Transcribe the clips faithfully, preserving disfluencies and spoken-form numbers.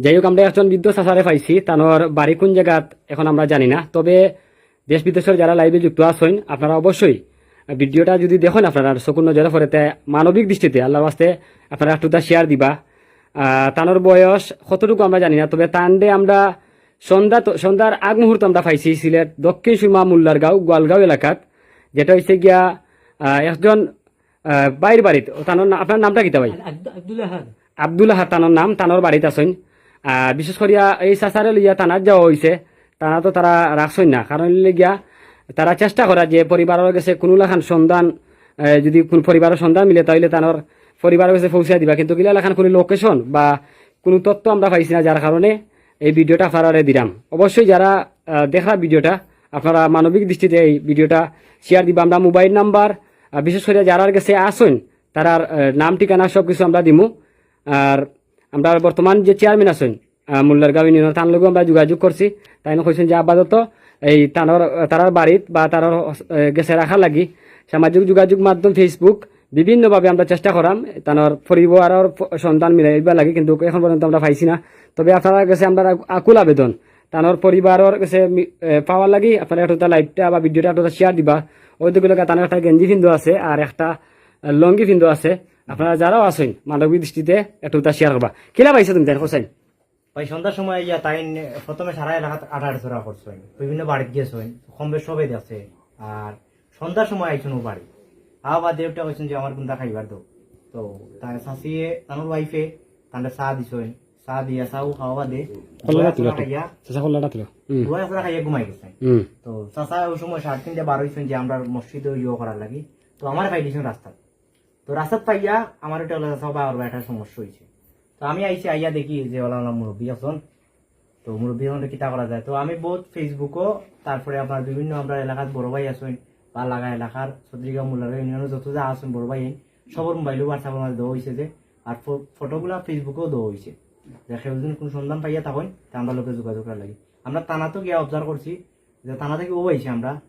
যাই হোক, আমরা একজন বৃদ্ধ চাচারে পাইছি, তানর বাড়ি কোন জাগাত এখন আমরা জানি না। তবে দেশ বিদেশর যারা live-এ যুক্ত আছইন, আপনারা অবশ্যই ভিডিওটা যদি দেখইন, আপনারা চকুর নজরে পড়ে, তে মানবিক দৃষ্টিতে আল্লাহর ওয়াস্তে আপনারা একটুটা share দিবা। আহ, তানর বয়স কতটুকু আমরা জানি না, তবে তানরে আমরা সন্ধ্যা তো, সন্ধ্যার আগ মুহূর্ত আমরা পাইছি সিলেট দক্ষিণ সুরমা মোল্লারগাঁও গোয়ালগাঁও এলাকাত, যেটা হইছে গিয়া, আহ, একজন, আহ, ভাইর বাড়িত। ও তানর না-, আপনার নামটা কিতা ভাই? আব্দুল আহাদ। আব্দুল আহাদ তানর নাম, তানর বাড়িত আছইন। আহ, বিশেষ করিয়া এই চাচারে লইয়া থানাত যাওয়া হইছে, থানা তো তারা রাখছইন না, কারণ হইলে গিয়া তারা চেষ্টা করা যে পরিবারর গেছে কোনো লাখান সন্ধান, আহ, যদি কোন পরিবারর সন্ধান মিলে তাহলে তানর পরিবারর গেছে পৌঁছায় দিবা, কিন্তু কিলা লাখান কোনো location বা কোনো তথ্য আমরা পাইছি না, যার কারণে এই ভিডিওটা আপনারারে দিলাম। অবশ্যই যারা, আহ, দেখরা ভিডিওটা, আপনারা মানবিক দৃষ্টিতে এই ভিডিওটা share দিবা। আমরা মোবাইল নাম্বার, আহ, বিশেষ করে যারার গেছে আছইন, তারার, আহ, নাম ঠিকানা সব কিছু আমরা দিমু। আর আমরা বর্তমান যে চেয়ারম্যান আছইন, আহ, মোল্লারগাঁও ইউনিয়নর, তান লগে আমরা যোগাযোগ করছি। তাইন কইছইন যে আপাতত এই তানর, তারার বাড়িত বা তারার, আহ, গেছে রাখার লাগি সামাজিক যোগাযোগ মাধ্যম Facebook বিভিন্নভাবে আমরা চেষ্টা করাম তানর পরিবারর ফ-, সন্ধান মিলাইবার লাগি, কিন্তু এখন পর্যন্ত আমরা পাইছি না। তবে আপনারার গেছে আমরা আকুল আবেদন, তানর পরিবারর গেছে মি-, এ, পাওয়ার লাগি আপনারা একটুটা live-টা বা ভিডিওটা একটুটা share দিবা। ওই দেখো তানর একটা গেঞ্জি ফিন্দো আছে আর একটা, আহ, লুঙ্গি ফিন্দো আছে। আপনারা যারাও আছইন মানবিক দৃষ্টিতে একটুটা share করবা। কিলা পাইছো তুমি তাইন হোসেন? ভাই, সন্ধ্যার সময় আইয়া তাইন প্রথমে সারা এলাকাত আটাআটাছড়া করছইন, বিভিন্ন বাড়িত গেছইন, কম বেশ সবে দেখছে। আর সন্ধ্যার সময় আইছইন ও বাড়ি, আবার দেবটা কইছইন যে আমার কোনটা খাইবার দাও। তো তার শাশিয়ে, তানোর ওয়াইফে, তানরে চা দিছইন, চা দিয়া চাও খাওয়া বাদে কল্লাটা তুলো একটু। খাইয়া, চাচা কল্লাটা তুলো। হুম। দুয়া একজোড়া খাইয়া ঘুমাই গেছে। হুম। তো চাচা ওই সময় সাড়ে তিনটা বার হইছইন যে আমরা মসজিদে ইয়ে করার লাগি। তো আমার পাই দিছইন রাস্তাত। তো রাস্তাত পাইয়া আমার এটা হলো চাচা বাবার একটা সমস্যা হইছে। তো আমি আইছি, আইয়া দেখি যে ওলা ওলা মুরব্বী একজন। তো মুরব্বী এখন কিতা করা যায়? তো আমি বহুত Facebook-ও, তারপরে আপনার বিভিন্ন আমরা এলাকার বড় ভাই আছইন, বা লাগা এলাকার ছত্রিশগাঁও মোল্লারগাঁও ইউনিয়নের যত যা আছইন বড় ভাই, সবর মোবাইলও WhatsApp-র মাঝে দেওয়া হইছে যে, আর ফো-, ফটোগুলা Facebook-ও দেওয়া হইছে। যে কেউ যদি কোনো সন্ধান পাইয়া থাকইন, তে আমরা লোকে যোগাযোগ করার লাগি। আমরা থানাত গিয়া observe করছি যে থানা থাকি ও আইছে আমরা,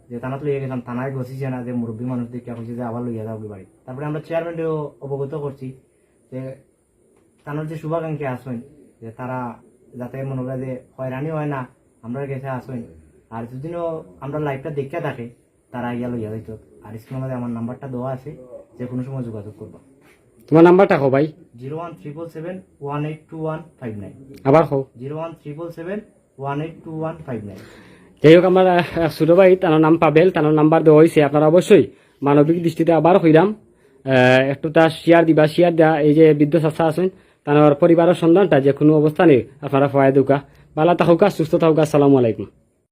যে থানাত লইয়া গেছিলাম, থানায় গছিছে না, যে মুরব্বী মানুষ দেখিয়া কইছে যে আবার লইয়া যাও বাড়ি। তারপরে আমরা চেয়ারম্যানরেও অবগত করছি যে তানর যে শুভাকাঙ্ক্ষী আছইন, যে তারা যাতে মনে করে যে হয়রানি হয় না, আমরার গেছে আছইন। আর যদিও আমরা live-টা দেখিয়া থাকে, তারা আইয়া লইয়া যাইতো। আর screen-র মাঝে আমার নাম্বারটা দেওয়া আছে, যে কোনো সময় যোগাযোগ করবা। তোমার নাম্বারটা কও ভাই। Zero one triple seven one eight two one five nine। আবার কও। Zero one triple seven one eight two one five nine। যাই হোক, আমার, আহ, ছোট ভাই, তার নাম পাবেল, তার নাম্বার দেওয়া হইছে। আপনারা অবশ্যই মানবিক দৃষ্টিতে আবার কইরাম, আহ, একটুটা share দিবা, share দেওয়া। এই যে বৃদ্ধ চাচা আছইন, তার পরিবারর সন্ধানটা যে কোনো অবস্থানে আপনারা পাওয়া দেউক্কা। ভালা থাকউক্কা, সুস্থ থাকউক্কা। আসসালামু আলাইকুম।